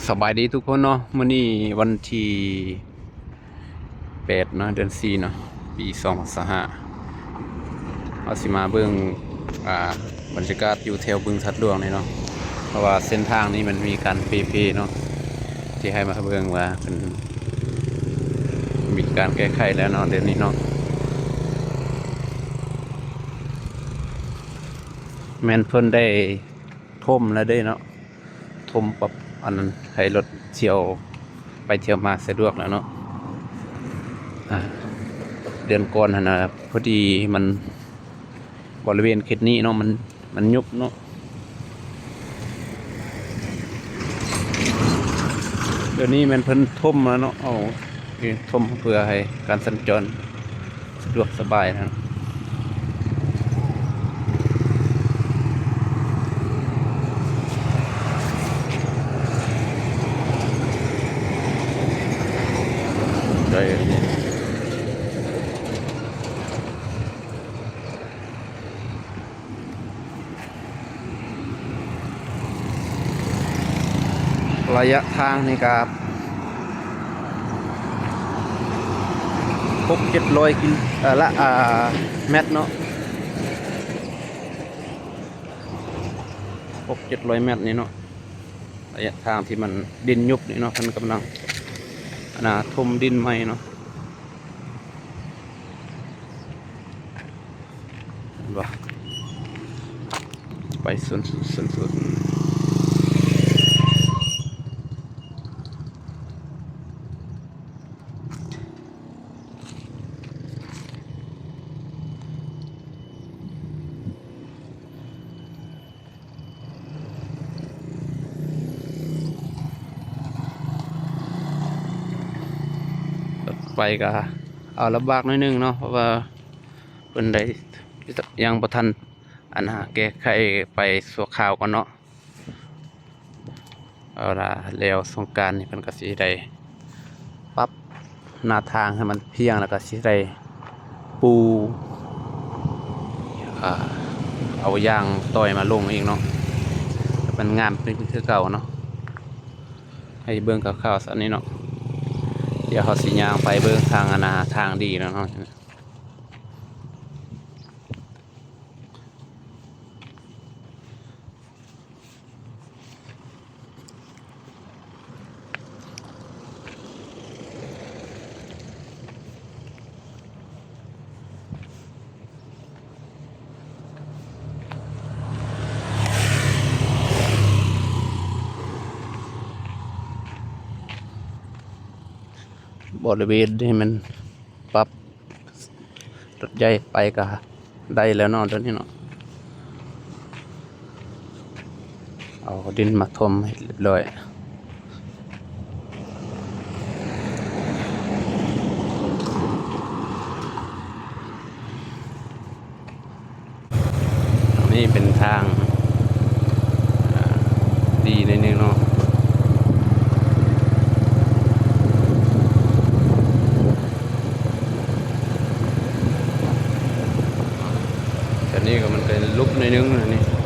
ສະບາຍດີທຸກຄົນເນາະ, ມື້ນີ້ວັນທີແປດເນາະ ເດືອນສີ່ເນາະ ປີສອງພັນຊາວຫ້າ ເຮົາຊິມາເບິ່ງ ອ່າ ບັນຍາກາດຢູ່ແຖວບຶງທາດຫຼວງນີ້ເນາະ, ເພາະວ່າເສັ້ນທາງນີ້ມັນມີການເປ່ເພເນາະ, ທີ່ໃຫ້ມາເບິ່ງວ່າເພິ່ນມີການແກ້ໄຂແລ້ວເນາະ ດຽວນີ້ເນາະ, ແມ່ນເພິ່ນໄດ້ຖົມແລ້ວເດ້ເນາະ. ຖົມປັບອັນນັ້ນ ໃຫ້ລົດທ່ຽວໄປທ່ຽວມາສະດວກແລ້ວເນາະ. ອ່າ ເດືອນກ່ອນຫັ້ນນະ ພໍດີມັນ ບໍລິເວນເຂດນີ້ເນາະ ມັນ ມັນຍຸບເນາະ, ດຽວນີ້ແມ່ນເພິ່ນຖົມແລ້ວເນາະ, ເອົາ ນີ້ຖົມເພື່ອໃຫ້ການສັນຈອນ ສະດວກສະບາຍນະ. ໄດ້ ໄລຍະທາງນີ້ກະຫົກເຈັດຮ້ອຍກິໂລ ເອີ ລະ ອ່າ ແມັດເນາະ, ຫົກເຈັດຮ້ອຍແມັດນີ້ເນາະ, ໄລຍະທາງທີ່ມັນດິນຍຸບນີ້ເນາະ, ເພິ່ນກຳລັງ ອັນນ່າ ຖົມດິນໃໝ່ເນາະ. ເຫັນບໍ່? ໄປສຸດ ສຸດ ສຸດ ສຸດ. ໄປກະເອົາລຳບາກໜ້ອຍໜຶ່ງເນາະ, ເພາະວ່າເພິ່ນໄດ້ ຍັງບໍ່ທັນ ອັນນ່າ ແກ້ໄຂໄປຊົ່ວຄາວກ່ອນເນາະ. ເວລາແລ້ວສົງການນີ້ ເພິ່ນກະຊິໄດ້ປັບໜ້າທາງໃຫ້ມັນພຽງ ແລ້ວກະຊິໄດ້ປູ ອ່າ ເອົາຢາງຕ່ອຍມາລົງອີກເນາະ, ໃຫ້ມັນງາມຂຶ້ນຄືເກົ່າເນາະ. ໃຫ້ເບິ່ງຄ່າວໆສ່ຳນີ້ເນາະ, ດຽວເຮົາຊິຍ່າງໄປເບິ່ງທາງ ອັນນ່າ ທາງດີແລ້ວເນາະ. ບໍລິເວນນີ້ມັນປັບ ລົດໃຫຍ່ໄປກະໄດ້ແລ້ວເນາະ ດຽວນີ້ເນາະ, ເອົາດິນມາຖົມໃຫ້ຮຽບຮ້ອຍ. ນີ້ເປັນທາງ ອ່າ ດີໜ້ອຍໜຶ່ງເນາະ, ແຕ່ນີ້ກະມັນກະຫຼຸບໜ້ອຍໜຶ່ງນະນີ້.